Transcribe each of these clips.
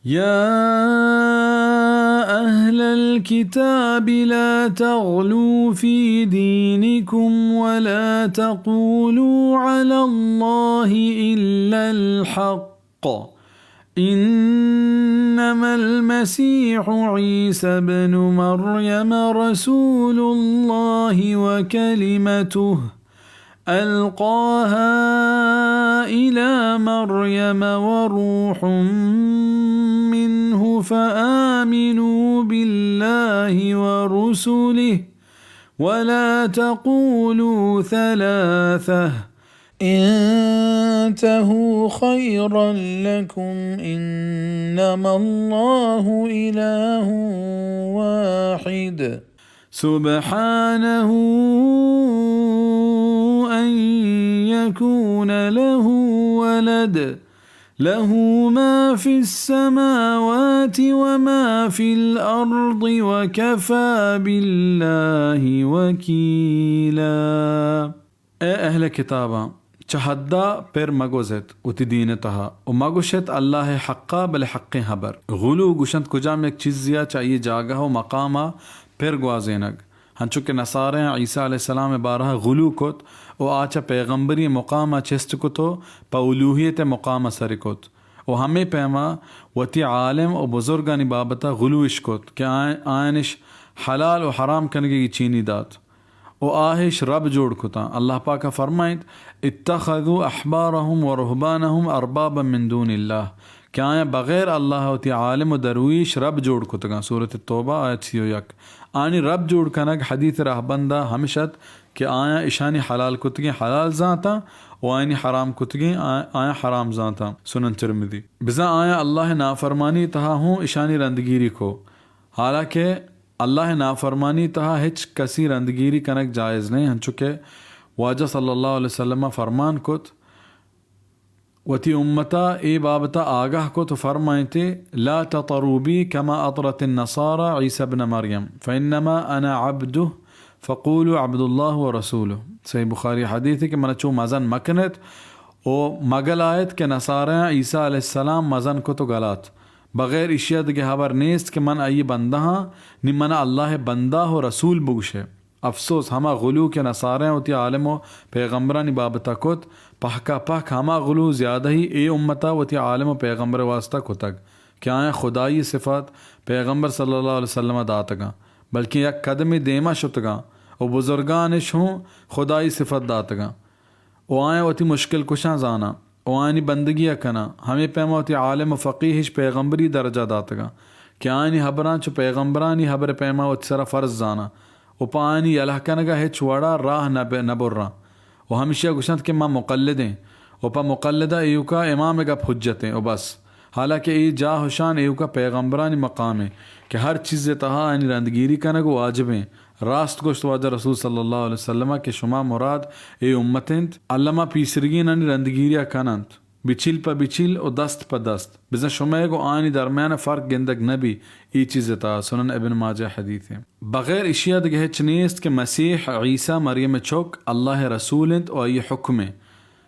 يا أهل الكتاب لا تغلوا في دينكم ولا تقولوا على الله إلا الحق، إنما المسيح عيسى ابن مريم رسول الله وكلمته ألقاها إلى مريم وروح منه فآمنوا بالله ورسله ولا تقولوا ثلاثة، انتهوا خيرا لكم، إنما الله إله واحد، سبحانه أن يكون له ولد، له ما في السماوات وما في الأرض، وكفى بالله وكيلا. اے اہل کتاباں، چہ حدا پر مگوزیت وتی دین ءِ تہا، و مگوشیت اللہ ءِ حقا، بلے حقیں حبر۔ غلو گوشنت کجام یک چیزے ءَ چہ آئی جاگہ و مقام ءَ پر گوازینگ، ہنچو کہ نصارہ عیسی علیہ السلام ءِ بارہ ءَ غلو کت و آ چہ پیغمبری مقام ءَ چست کت و پہ الوہیت ءِ مقام ءَ سر کت۔ و ہمے پیما وتی عالم و بزرگانی بابت ءَ غلو اش کت کہ آ-، آیانش حلال و حرام کنگی چینی دات۔ و آ اش رب جوڑ کتاں۔ اللہ پاک ءَ فرمائنت، اتخذوا احبارهم ورهبانهم اربابا من دون الله، کہ آیاں بغیر اللہ ءَ وتی عالم و درویش رب جوڑ کتگاں۔ سورۃ توبہ، آیت سی و یک۔ آنی رب جوڑ کنگ حدیث ءِ رہبند ءَ ہمش ات کہ آیاں اشانی حلال کتگیں حلال زانتاں و آیانی حرام کتگیں آ-، آیاں حرام زانتاں۔ سنن ترمذی۔ بزاں آیاں اللہ ءِ نافرمانی تہا ہوں اشانی رندگیری کو، حالانکہ اللہ ءِ نافرمانی تہا ہچ کسی رندگیری کنگ جائز نہ انت، ہنچو کہ واجہ صلی اللہ علیہ وسلم ءَ فرمان کت، وتی امت ءَ اے بابت ءَ آگاہ کت و فرمائنتے، لا تطروا بی کما اطرت النصارى عیسی ابن مریم، فانما انا عبده فقولوا عبد الله ورسوله۔ صحیح بخاری حدیث کہ من چو مزن مکنت و مگلایت کہ نصارہ عیسی علیہ السلام مزن کت و گلات۔ بغیر اشیا دگہ حبر نیست کہ من آئی بندہ ہاں، نی من اللہ بندہ و رسول بگوشے۔ افسوس، ہما غلو کہ نصارہ وتی عالم و پیغمبرانی بابت ءَ کت، پہکا پہک ہما غلو زیادہی اے امت ءَ وتی عالم و پیغمبر ءِ واسطہ کتگ کہ آیاں خدائی صفت پیغمبر صلی اللہ علیہ وسلم ءَ داتگاں، بلکیں یک قدمے دیما شتگاں و بزرگانش ہوں خدائی صفت داتگاں۔ و آیاں وتی مشکل کشاں زاناں و آیانی بندگی ءَ کناں، ہمے پیما وتی عالم و فقیہش پیغمبری درجہ داتگاں کہ آیانی حبراں چو پیغمبرانی حبر ءِ پیما وتی سرا فرض زاناں و پہ آیانی یلہ کنگ ءَ ہچ وڑا راہ نہ ب-، نہ براں و ہمشی ءَ گوشنت کہ ما مقلدیں و پہ مقلد ءَ ایوکا امام ءِ گپ حجتیں و بس۔ حالانکہ اے جاہ و شان ایوکا پیغمبرانی مقامیں کہ ہر چیز ءِ تہا آیانی رندگیری کنگ واجبیں۔ راست گوشت واجہ رسول صلی اللہ علیہ وسلم ءَ کہ شما مراد اے امت انت، الما پیسرگینانی رندگیری ءَ کن انت، بچیل پہ بچیل و دست پہ دست، بزاں شمئیگ و آیانی درمیان ءَ فرق گندگ نہ بی۔ اے چیز ءِ تہا سنن ابن ماجہ حدیث انت۔ بغیر اشیا دگہ ہچ نیست کہ مسیح عیسی مریم ءِ چک اللہ ءِ رسول انت و آئی ءِ حکم انت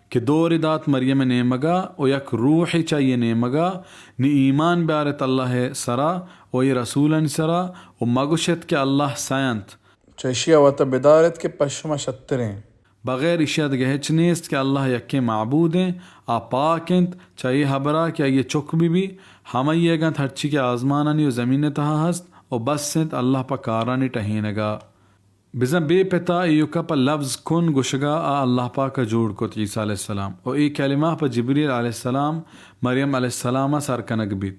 کہ دورے دات مریم ءِ نیمگا و یک روحے چہ آئی ءِ نیمگا، نی ایمان بیارت اللہ ءِ سرا و آئی ءِ رسولانی سرا و مگوشت کہ اللہ سئے انت۔ چہ اشیا وتا بدارت کہ پہ شما شتریں۔ بغیر اشیا دگہ ہچ نیست کہ اللہ یکیں معبود انت، آ پاک انت چہ اے حبرا کہ آئی ءِ چک بہ بی، ہمئیگ انت ہرچی کہ آزمانانی و زمین ءِ تہا ہست و بس انت اللہ پہ کارانی ٹہینگا۔ بزاں بے پتا ایوکا پہ لفظ کن گوشگا آ اللہ پاک ءَ جوڑ کت عیسی علیہ السلام و اے کلمہ پہ جبریل علیہ السلام مریم علیہ السلام ءَ سر کنگ بیت۔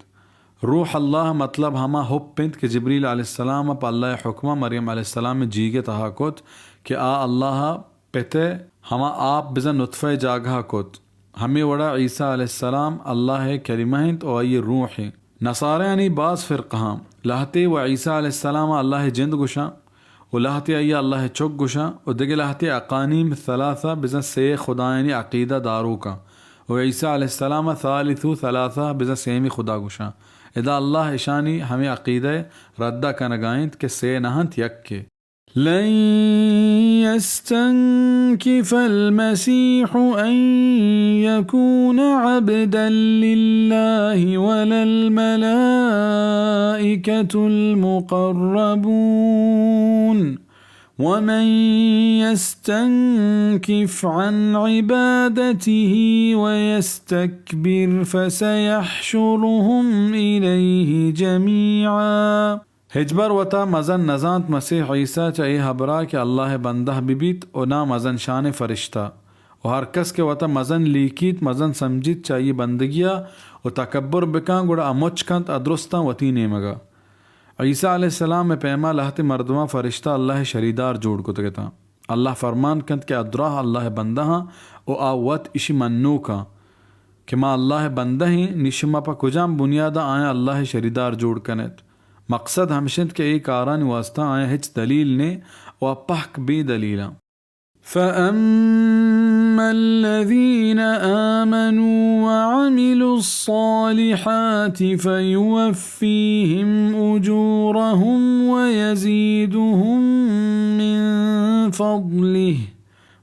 روح اللہ مطلب ہما ہپ انت کہ جبریل علیہ السلام ءَ پہ اللہ ءِ حکم ءَ مریم علیہ السلام ءِ جیگ ءِ تہا کت کہ آ اللہ ءِ پت ءِ ہما آپ بزاں نطفہ ءِ جاگہ ءَ کت۔ ہمے وڑا عیسی علیہ السلام اللہ ءِ کلمہ انت و آئی ءِ روح انت۔ نصاریانی باز فرقہ ہاں، لہتے و عیسی علیہ السلام ءَ اللہ ءِ جند گوشاں و لہتے آئی ءَ اللہ ءِ چک گوشاں و دگہ لہتے اقانیم ثلاثہ بزاں سے خدایانی عقیدہ داروکاں و عیسی علیہ السلام ءَ ثالث ثلاثہ بزاں سیمی خدا گوشاں۔ ادا اللہ اشانی ہمے عقیدہ ءِ رد ءَ کنگا انت کہ سے نہ انت، یکے۔ لن يستنكف المسيح أن يكون عبدا لله ولا الملائكة المقربون ومن يستنكف عن عبادته ويستكبر فسيحشرهم إليه جميعا. ہچبر وتا مزن نزانت مسیح عیسی چہ اے ہبرا کہ اللہ ءِ بندہ بہ بیت و نا مزن شانیں فرشتہ۔ و ہر کس کہ وتا مزن لیکیت، مزن سمجیت چہ آئی بندگیا و تکبر بکاں، گڑا آ مچ کنت آ درستاں وتی نیمگا۔ عیسی علیہ السلام ءِ پیما لہتے مردماں فرشتہ اللہ ءِ شریدار جوڑ کتگ اتاں۔ اللہ فرمان کنت کہ آ دراہ اللہ ءِ بندہاں و آ وت اشی منوکاں کہ ما اللہ ءِ بندہ ایں، نی شما پہ کجام بنیادا آیاں اللہ ءِ شریدار جوڑ کنیت؟ مقصد ہمش انت کہ اے کارانی واسطہ آیاں ہچ دلیل نے و آ پہک بے دلیلاں۔ فأما الذين آمنوا وعملوا الصالحات فيوفيهم أجورهم ويزيدهم من فضله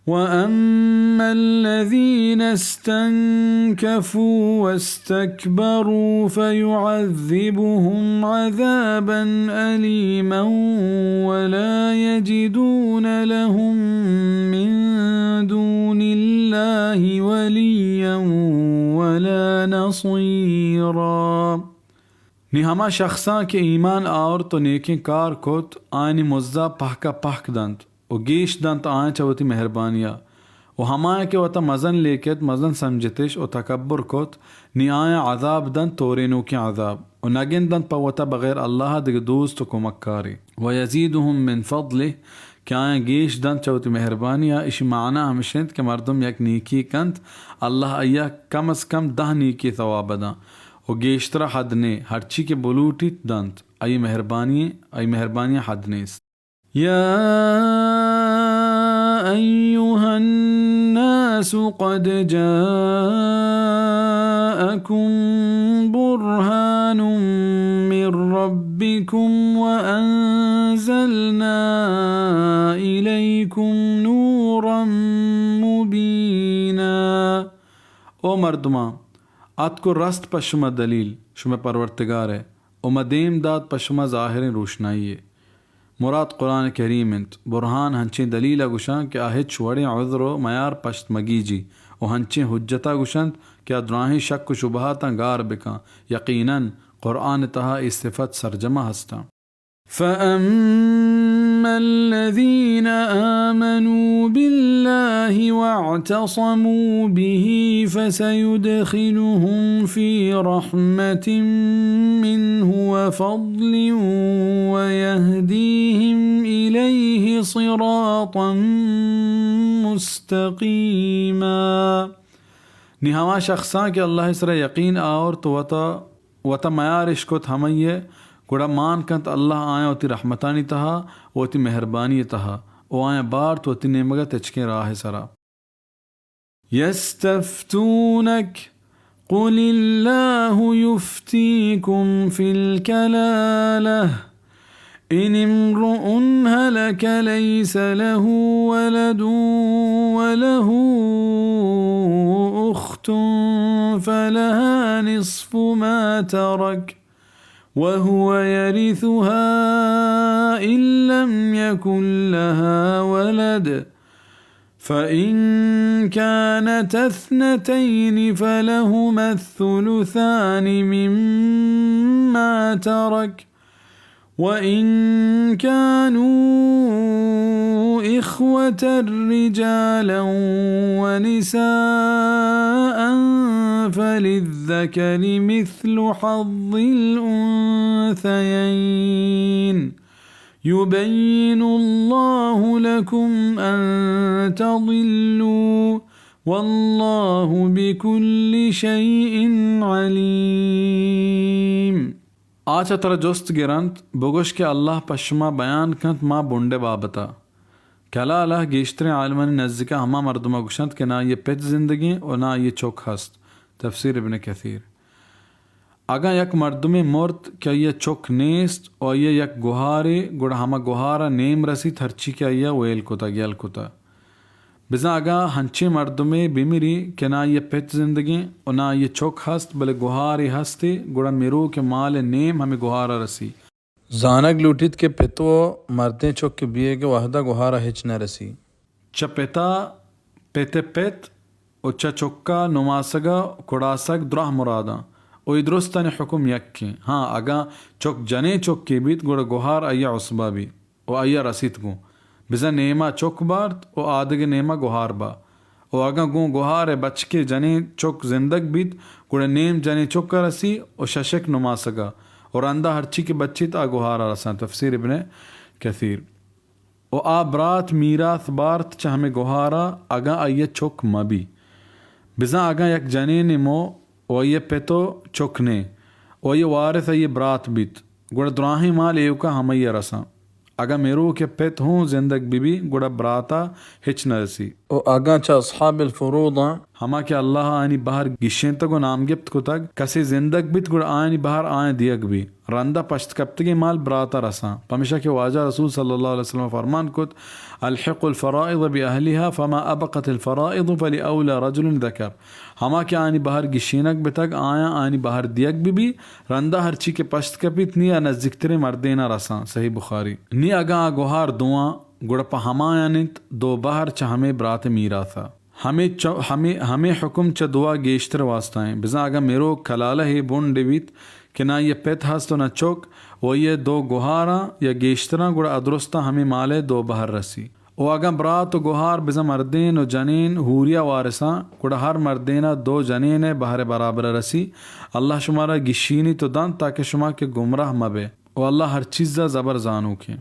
وأما الذين استنكفوا واستكبروا فيعذبهم عذابا أليما ولا يجدون لهم من دون الله وليا ولا نصيرا۔ نی ہما شخصاں کہ ایمان آورت و نیکیں کار کت، آیانی مزدا پہکا پہک دنت و گیش دنت آیاں چہ وتی مہربانیا۔ و ہمایاں کہ وتا مزن لیکت، مزن سمجتش و تکبر کت، نی آیاں عذاب دنت، تورینوکیں عذاب، و نگندنت پہ وتا بغیر اللہ دگہ دوست و کمککارے۔ و یزیدهم من فضله، کہ آیاں گیش دنت چہ وتی مہربانیا۔ اشی معنی ہمش انت کہ مردم یک نیکی کنت، اللہ آئیا کم از کم دہ نیکی ثواب داں و گیشترا حد نے، ہرچی کہ بلوٹیت دنت۔ آئی مہربانی، آئی مہربانی حد نیست۔ يا أيها الناس قد جاءكم برهان من ربكم وأنزلنا إليكم نورا مبينا۔ او مردماں، آتک و رست پہ شما دلیل، شمئے پرورتگار ءِ، و ما دیم دات پہ شما ظاہریں روشنائی یے۔ مراد قرآن کریم انت۔ برہان ہنچیں دلیل ءَ گوشاں کہ آ ہچ وڑیں عذر و میار پشت مگیجی، و ہنچیں حجت ءَ گوشنت کہ آ دراہیں شک و شبہاتاں گار بکاں۔ یقیناً قرآن ءِ تہا اے صفت سرجمہ ہستاں۔ فأما الذين آمنوا بالله واعتصموا به فسيدخلهم في رحمة منه وفضل ويهديهم إليه صراطا مستقيما۔ نی ہما شخصاں کہ اللہ ءِ سرا یقین آورت و وتا، وتا میار اش کت ہمائی ءَ، گڑا مان کنت اللہ آیاں وتی رحمتانی تہا و وتی مہربانی ءِ تہا و آیاں بارت وتی نیمگ ءَ تچکیں راہ ءِ سرا۔ يستفتونك قل الله يفتيكم في الكلالة إن امرؤ هلك ليس له ولد وله أخت فلها نصف ما ترك وهو يرثها إن لم يكن لها ولد فإن كانتا اثنتين فلهما الثلثان مما ترك وإن كانوا إخوة رجالا ونساء فللذكر مثل حظ الأنثيين يبين الله لكم أن تضلوا والله بكل شيء عليم۔ آ چہ ترا جست گرنت، بگوش کہ اللہ پہ شما بیان کنت ما بنڈ ءِ بابت ءَ۔ کلالہ گیشتریں عالمانی نزیک ءَ ہما مردم ءَ گوشنت کہ نہ آئی ءِ پت زندگیں و نہ آئی ءِ چک ہست۔ تفسیر ابن کثیر۔ اگاں یک مردمے مرت کہ آئی ءَ چک نیست و آئی ءَ یک گہارے، گڑا ہما گہار ءَ نیم رسیت ہرچی کہ آئی ءَ ویل کتگ، یل کتگ۔ بزاں اگاں ہنچیں مردمے بمری کہ نہ آئی ءَ پت زندگیں و نہ آئی ءَ چک ہست، بلے گہارے ہستے، گڑا مروک ءِ مال ءِ نیم ہمے گہار ءَ رسی۔ زانگ لوٹیت کہ پت و مردیں چک ءِ بیئگ ءِ وہد ءَ گہار ءَ ہچ نہ رسی۔ چہ پت ءَ، پت ءِ پت و چہ چک ءَ نماسگ ءُ کڑاسگ دراہ مراداں و اے درستانی حکم یکیں۔ ہاں، اگاں چک جنیں چکے بیت، گڑا گہار آئی ءِ عصبہ بیت و آئی ءَ رسیت گوں۔ بزاں نیم ءَ چک بارت و آدگہ نیم ءَ گہار با۔ و اگاں گوں گہار ءِ بچکے جنیں چک زندگ بیت، گڑا نیم جنیں چک ءَ رسی و ششک نماسگ ءَ و رندا ہرچی کہ بچیت آ گہار ءَ رساں۔ تفسیر ابن کثیر۔ و آ برات میراث بارت چہ ہمے گہار ءَ اگاں آئی ءَ چک مہ بی۔ بزاں اگاں یک جنینے مو و آئی ءَ پت و چک نے و آئی ءِ وارث آئی ءِ برات بیت، گڑا دراہیں مال ایوک ءَ ہمائی ءَ رساں۔ اگاں مروک ءِ پت ہوں زندگ بہ بی، گڑا برات ءَ ہچ نہ رسی۔ و اگاں چہ اصحاب الفروضاں، ہما کہ اللہ ءَ آیانی بہر گیشینتگ و نام گپت کتگ، کسے زندگ بیت، گڑا آیانی بہر آیاں دیگ بی۔ رندا پشت کپتگیں مال برات ءَ رساں، پمیشا کہ واجہ رسول صلی اللہ علیہ وسلم فرمان کت: الحقوا الفرائض باہلها، فما ابقت الفرائض فلاولی رجل ذکر۔ ہما کہ آیانی بہر گیشینگ بتگ، آیاں آیانی بہر دیگ بہ بی، رندا ہرچی کہ پشت کپیت، نی آ نزیکتریں مردین ءَ رساں۔ صحیح بخاری۔ نی اگاں آ گہار دواں، گڑا پہ ہمایان انت دو بہر چہ ہمے برات ءِ میراث ءَ۔ ہمے چ-، ہمے، ہمے حکم چہ دوا گیشتر واسطہ ایں۔ بزاں اگاں مروک کلالہے بنڈے بیت کہ نہ آئی ءَ پت ہست و نہ چک، و آئی ءَ دو گہاراں یا گیشتراں، گڑا ادرستاں ہمے مال ءِ دو بہر رسی۔ و اگاں برات و گہار بزاں مردین و جنین ہوریا وارثاں، گڑا ہر مردین ءَ دو جنین ءِ بہر ءِ برابر ءَ رسی۔ اللہ شمارا گیشینیت و دنت تاکہ شما کہ گمراہ مہ بئے۔ و اللہ ہر چیز ءَ زبر زانوکیں۔